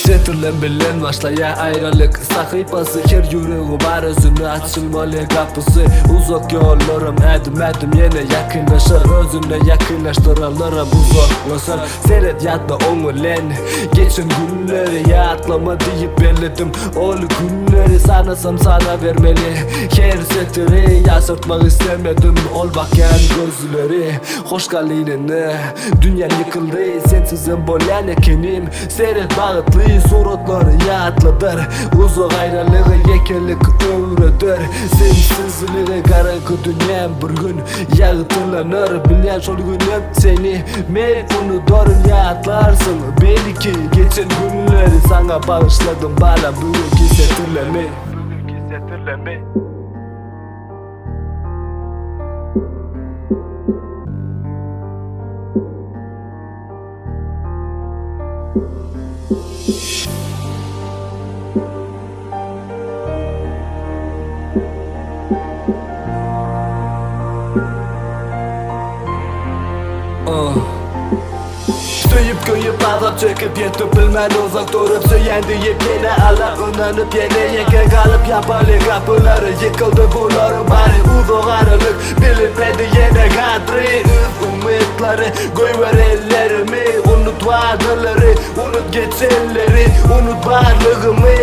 Setirlem bilen başlaýar aýralyk sahypasy Her ýüregi bar özüne açylmaly gapysy Uzak ýollaram ädim-ädim ýene ýakynlaşar Özüne ýakynlaşdyranlaram uzaklaşar Seret ýatla oň bilen geçen günleri Ýatlama diýip belledim ol günleri Sanasam sanabermeli her setiri Ýaşartmak islemedim ol bakýan gözleri Hoş gal inene Dünýäm ýykyldy sensizem bolýan ekenim Seret bagtly suratlary ýatladar Uzak aýralygy ýekelik öwreder Sensizligi garaňky dünýäm bir gün ýagtylanar Bilýän şol günem seni men unudaryn Ýatlarsyň belki geçen günleri Saňa bagyşladym balam bugünki setirlemi Bugünki setirlemi. Söýüp köýüp azap çekip ýetip bilmän uzak durup söýen diýip ýene alap ynanyp ýene ýeke galyp ýapaly gapylary ýykyldy bularyň bary uzak aralyk bilinmedi ýene gadry üz umytlary goýber ellerimi unut wadalary unut geçenleri unut barlygymy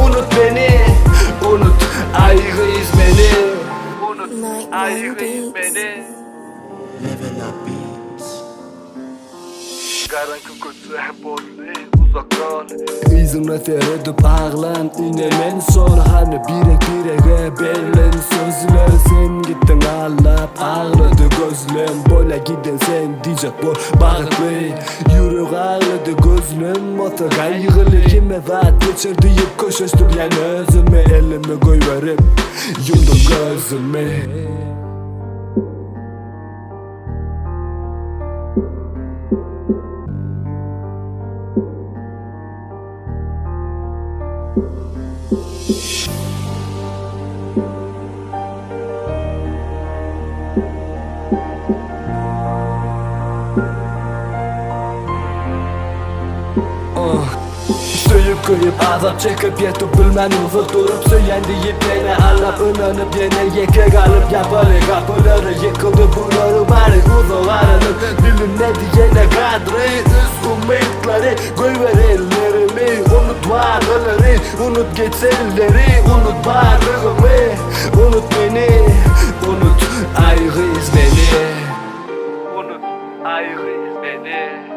unut meni unut aý gyz meni unut aý gyz meni. Level up beats. Garaňky köçe boldy uzakdan. Yzyňa seredip aglan ine men şol Hany birek-birege berlen sözler Sen gitdiň allap aglady gözlem Bolýa giden sen diýjek bol bagtly Ýürek aglady gözlem bolsa gaýgyly Hemme zat geçer diýip köşeşdirýän özümi Elimi goýberip ýumdum gözümi. Söýüp köýüp azap çekip ýetip bilmän uzak durup söýen diýip ýene allap ynanyp ýene ýeke galyp ýapaly gapylary ýykyldy bularyň bary uzak aralyk bilinmedi ýene gadry üz umytlary goýber ellerimi unut wadalary unut geçenleri unut barlygymy unut meni unut aý gyz meni unut aý gyz meni.